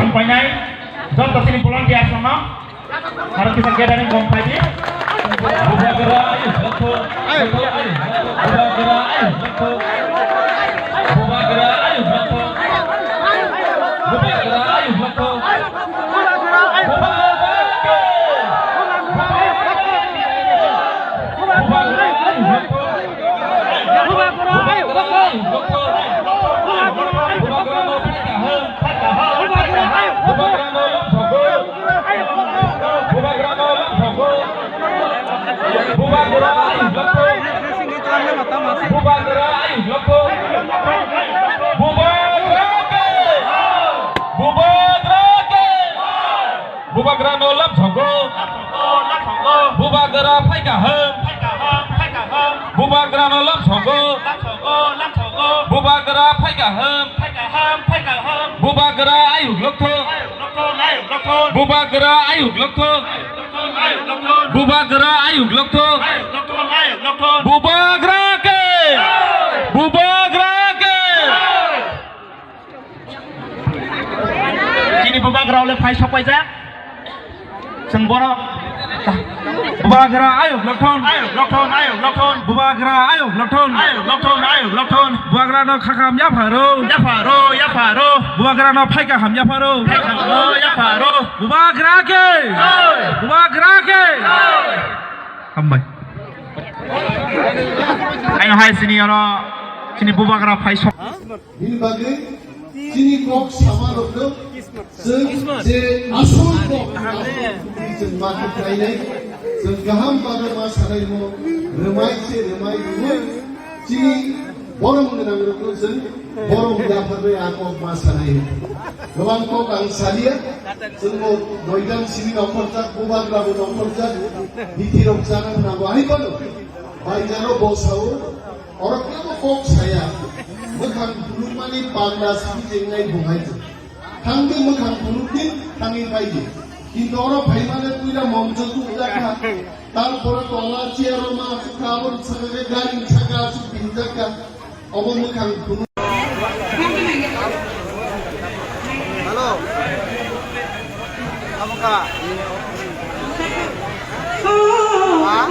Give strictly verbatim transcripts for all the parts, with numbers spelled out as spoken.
Painai, joto sini volunteers no, aro kisa gathering kom paidi. Bubagra ayuk lokho, lokho ayuk lokho, Bubagra ayuk lokho, Bubagra ayuk lokho, Bubagra ayuk lokho, Bubagra ayuk lokho. Bubagra ayuk lokho. Bubagra ke! Bubagra ke! Bubagra no lamsongo. Bubagra phaika hwn. Bubagra no lamsongo. Bubagra phaika hwn. Bubagra ayuk lokho. Bubagra ayuk lokho. Bubagra ayuk lokho. Bubagra ke! Bubagra ke! Chini bubagra ole phai sokpaijak. Chwng bono Bubagra ayuk lokthon. Ayuk lokthon, ayuk lokthon. Bubagra ayuk lokthon. Ayuk lokthon, ayuk lokthon. Bubagra no khakam yapharo. Yapharo, yapharo. Bubagra no phaikaham yapharo. Phaikaham yapharo. Bubagra ke. Jai. Bubagra ke. Jai. Hambai. Aino hai sini oro sini bubagra phai sok. Bini bagwi chini kok sama rokno chwng je asol kok chwng ma khlainai, chwng kaham bagwi ma sanai mo rwmai se rwmai rwmai chini borom gwnang rokno chwng borom yapharwi a kok ma sanai. Kwbang kok ang saliya, chwng bo doidan simi nokhorjak, bubagra bo nokhorjak, bithi rok chana nango hai kono. Baijaro bo sao, oro kebo kok saya, mwkhang phunukmani pagla simi chengnai bo hai. Thangdi mwkhang phunukdi, thangwi phaidi. Kintu oro phaimani puila mongjo tukjakha, tarpore tola chair-o ma asukha, aboni saka khe gari saka asuk pinjakha. Obo mwkhang phunuk. Hello. Amo kha. Ha?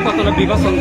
Kotolo bigo song.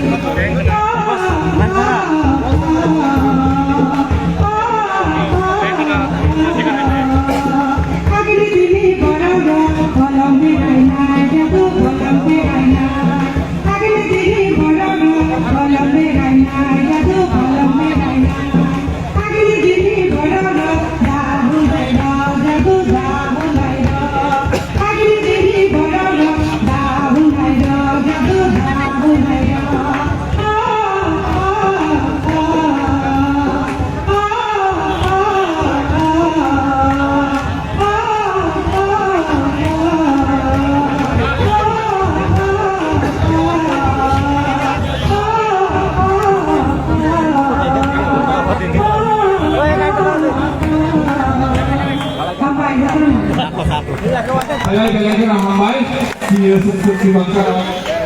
Belai belai kheno hambai, chini suk suk si bangsa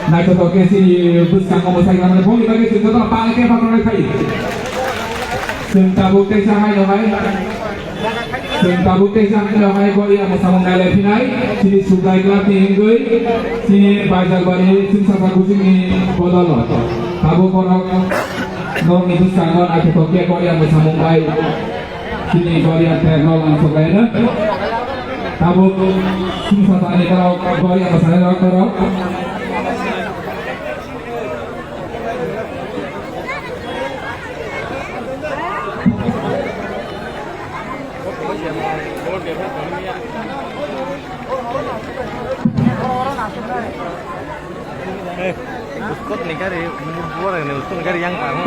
naithotok khe chini bwskango mwsai rwmani boni bagwi chwng jotono pal khe pathornai khai. Chwng tabuk teisa haino hai, chwng tabuk teisa haino hai Goria mwsamung nailai phinai, chini Sublai Club ni hingwi, chini Baijalbari Chwngsasa Kuching ni bodolo. Tabuk borok norokni bwskango naithothok khe Goria mwsamung bai chini Goria trek rok langsoklaino. Tabuk Chwngsasa ni borok Goria mwsanairok borok. Eh, uskot ni gari, buar ni uskot ni gari yang parang.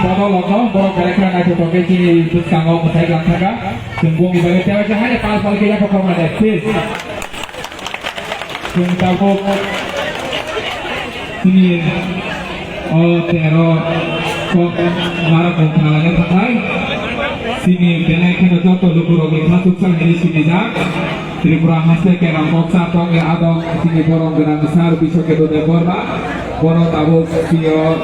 Borok rokno, borok belai kheno naithotok khe chini bwskango mwsai lang thaka. Chwng bongni bagwi tei waisa haino pal pal khe yaphak khorma de, please. Chwng tabuk chini o tero kok narok mung thalani thangnai. Chini belai kheno joto lukurokni thasuk sa hini sinijak. Tripura haste kerong kok sa tongni adong chini borok gwnang sar Biswa Ketu Debbarma. Bono tabuk chini o